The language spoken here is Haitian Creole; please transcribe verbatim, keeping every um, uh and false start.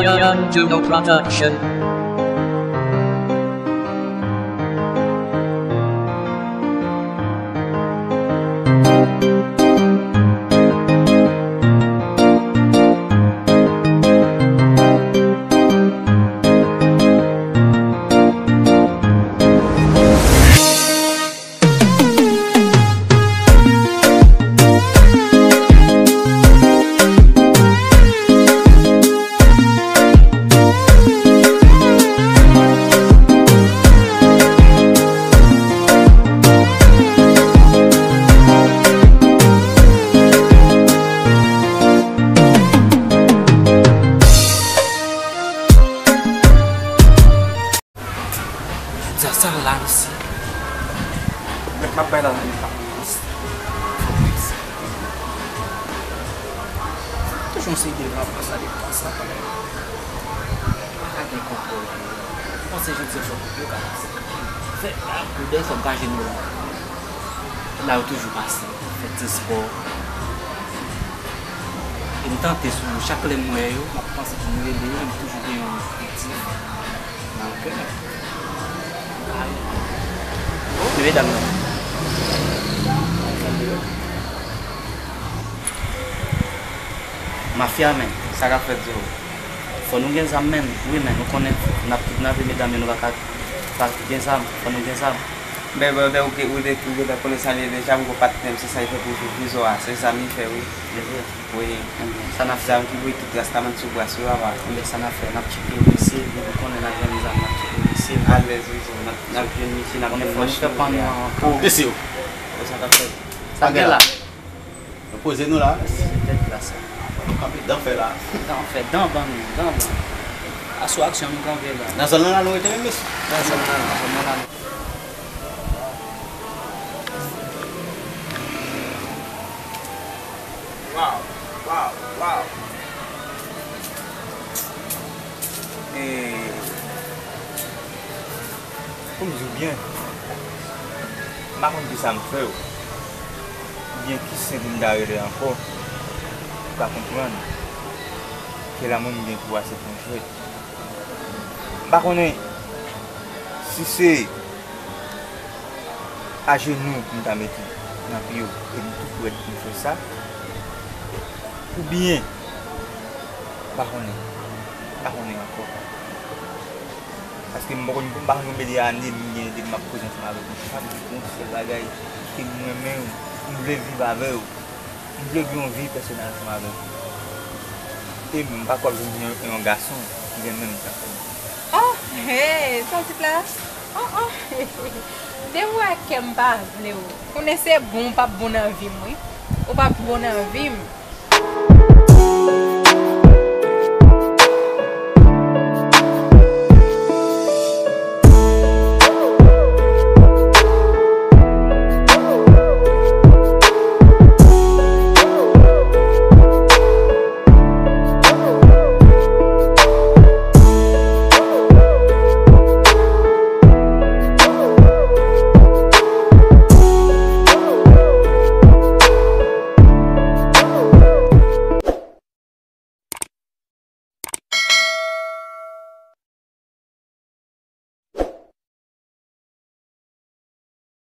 Lion Juno Production. Sa, sa la, mesye. Mèt m ap bay la nan men pa. Toujou yon seri de lapans la, depans la, kanmenm. Pa ka gen kontwòl pou yo. Panse jodi a fò yo ka pase. Fè, a, pou de fò m ka jwenn yo la. La yo toujou pase, fè ti spò. E m tante sou yo. Chak lè m wè yo, m ap panse pou m rele yo, e m toujou gen yon krentif nan kè m. Ay. Men medam nan. Mafya, men, sa k ap fèt, Zo? Fò nou gen zam, men. Wi, men, nou konnen n ap kidnape medam yo, nou pa ka pa gen zam. Fò nou gen zam. Bèbè, bèbè, ou gen, ou gen, ou gentan konnen sa l ye deja, m gon patnè m, se sa l fè pou jou prizon an, se zam li fè, wi. Se vre? Wi. Enben, sa n ap fè? Zam ki voye tout rastaman sou bras yo, papa. Enben, sa n ap fè? N ap tcheke misye, depi konnen n ap jwenn zam, n ap tcheke misye. Alèz, wi, Zo, n ap, n ap jwenn misye, n ap fè manch nou. Konnen fò nou fè pa nou an. Mesye yo. Sa k ap fèt? Sa gen la? Nou poze nou la. Se tèt la sa. Nou kanpe dan fè la. Dan fè, dan ban nou, dan ban. Asou aksyon nou kanpe la. Nan zòn nan la nou rete menm, mesye? Nan zòn nan, nan zòn nan la. Waw, waw, waw. E, pou m di w byen, m pa konn kisa m fè w, oubyen ki sen pou m ta rele ankò, pou w ka konprann kèl amou m gen pou w a se pou m fè. M pa konnen si se ajenou pou m ta mete nan pye w, e m tou prèt pou m fè sa, oubyen, m pa konnen, m pa konnen ankò. Paske m pa konn, m pa konn konbyen de ane m gen depi m ap koze ansanm avèk ou. Se pa pou di yon sèl bagay ke m renmen w, m vle viv avè w. M vle gen yon vi pèsonèl ansanm avè w. E m pa kwè w ap jwenn yon, yon gason ki renmen m tankou w. Oh, hey, sa w di la? Oh, oh. Depi w wè kè m pa vle w, konnen se bon ou p ap bon nan vi m, wi. Ou p ap bon nan vi m.